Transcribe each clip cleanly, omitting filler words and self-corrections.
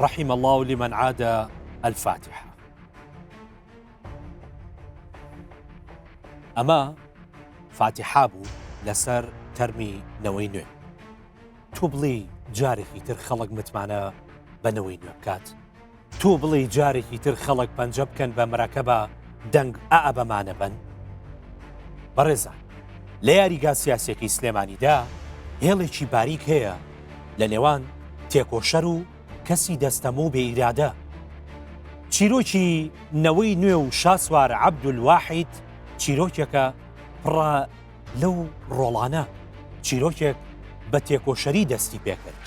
رحم اللە لمن عاد الفاتحە. ئەمە فاتیحا بوو لەسەر تەرمی نەوەی نوێ. تۆ بڵێی جارێکی تر خەڵک متمانە بە نەوەی نوێ بکات؟ تۆ بڵێی جارێکی تر خەڵک پەنجە بکەن بە مەرەکەبە دەنگ ئا بەمانە بن؟ بەڕێزان لە یاریگا سیاسیەکەی سلێمانیدا هێڵێکی باریک هەیە لە نێوان تێکۆشەر و کەسی دەستەمۆ و بێ ئیرادە. چیرۆکی نەوەی نوێ و شاسوار عەبدولواحید چیرۆکێکە پڕە لەو ڕۆڵانە، چیرۆکێک بە تێکۆشەری دەستی پێکرد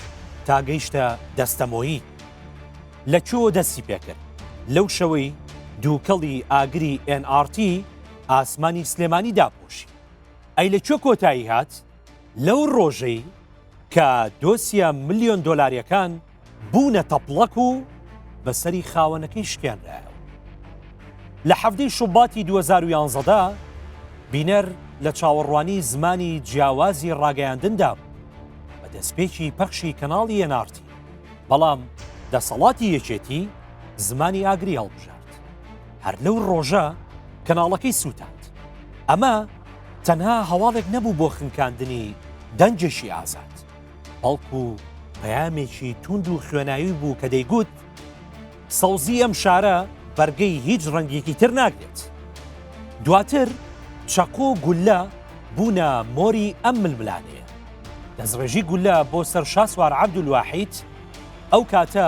تا گەیشتە دەستەمۆیی. لە کوێوە دەستی پێکرد؟ لەو شەوەی دووکەڵی ئاگری ئێن ئاڕ تی ئاسمانی سلێمانی داپۆشی. ئەی لە کوێ کۆتایی هات؟ لەو ڕۆژەی کە دۆسیە ملیۆن دۆلاریەکان بوونە تەپڵەک و بەسەری خاوەنەکەی شکێنرایەوە. لە حەڤدەی شوباتی 2011 دا بینەر لە چاوەڕوانی زمانی جیاوازی ڕاگەیاندندا بوو بە دەستپێکی پەخشی کەناڵی NRT، بەڵام دەسەڵاتی یەکێتی زمانی ئاگری هەڵبژارد. هەر لەو ڕۆژە کەناڵەکەی سووتاند. ئەمە تەنها هەواڵێک نەبوو بۆ خنکاندنی دەنگێکی ئازاد، بەڵکو پەیامێکی توند و خوێناوی بوو کە دەیگوت سەوزی ئەم شارە بەرگەی هیچ ڕەنگێکی تر ناگرێت. دواتر چەقۆ و گوللە بوونە مۆری ئەم ململانێیە. دەستڕێژی گوللە بۆ سەر شاسوار عەبدولواحید ئەو کاتە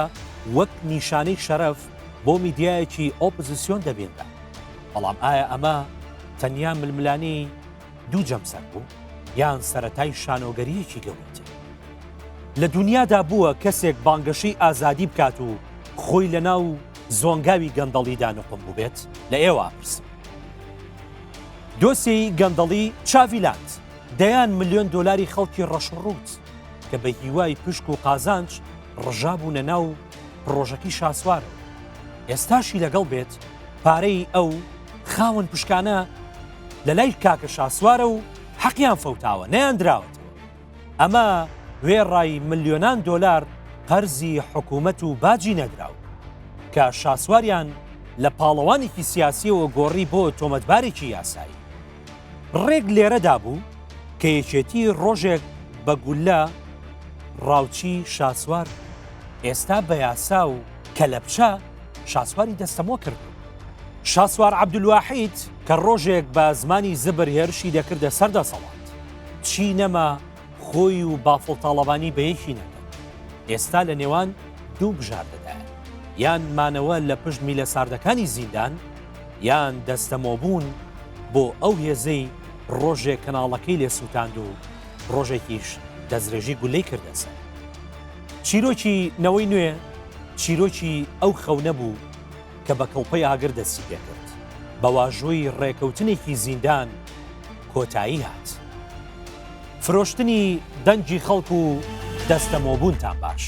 وەک نیشانەی شەرەف بۆ میدیایەکی ئۆپزسیۆن دەبینرا. بەڵام ئایا ئەمە تەنیا ململانێی دوو جەمسەر بوو یان سەرەتای شانۆگەرییەکی گەورەتر؟ لە دونیادا بووە کەسێک بانگەشەی ئازادی بکات و خۆی لە ناو زۆنگاوی گەندەڵیدا نوقم بووبێت؟ لە ئێوە ئەپرسم. دۆسێی گەندەڵی چاڤیلاند، دەیان ملیۆن دۆلاری خەڵکی ڕەش و ڕووت کە بە هیوای پشک و قازانج ڕژابوونە ناو پڕۆژەکەی شاسوارەوە، ئێستاشی لەگەڵ بێت پارەی ئەو خاوەن پشکانە لە لای کاکە شاسوارە و حەقیان فەوتاوە نەیاندراوەتەوە. ئەمە وێڕای ملیۆنان دۆلار قەرزی حکوومەت و باجی نەدراو کە شاسواریان لە پاڵەوانێکی سیاسیەوە گۆڕی بۆ تۆمەتبارێکی یاسایی. ڕێک لێرەدا بوو کە یەکێتی ڕۆژێک بە گوللە ڕاوچی شاسوار ئێستا بە یاسا و کەلەپچە شاسواری دەستەمۆ کردووە. شاسوار عەبدولواحید کە ڕۆژێک بە زمانی زبر هێرشی دەکردە سەر دەسەڵات، چی نەما خۆی و بافڵ تاڵەبانی بە یەکی نەکەن. ئێستا لە نێوان دوو بژاردەدایە، یان مانەوە لە پشت میلە ساردەکانی زیندان، یان دەستەمۆبوون بۆ ئەو هێزەی ڕۆژێک کەناڵەکەی لێ سووتاند و ڕۆژێکیش دەستڕێژی گولەی کردە سەر. چیرۆکی نەوەی نوێ چیرۆکی ئەو خەونە بوو کە بە کڵپەی ئاگر دەستی پێکرد، بە واژۆی ڕێکەوتنێکی زیندان کۆتایی هات. فرۆشتنی دەنگی خەڵک و دەستەمۆبوونتان باش.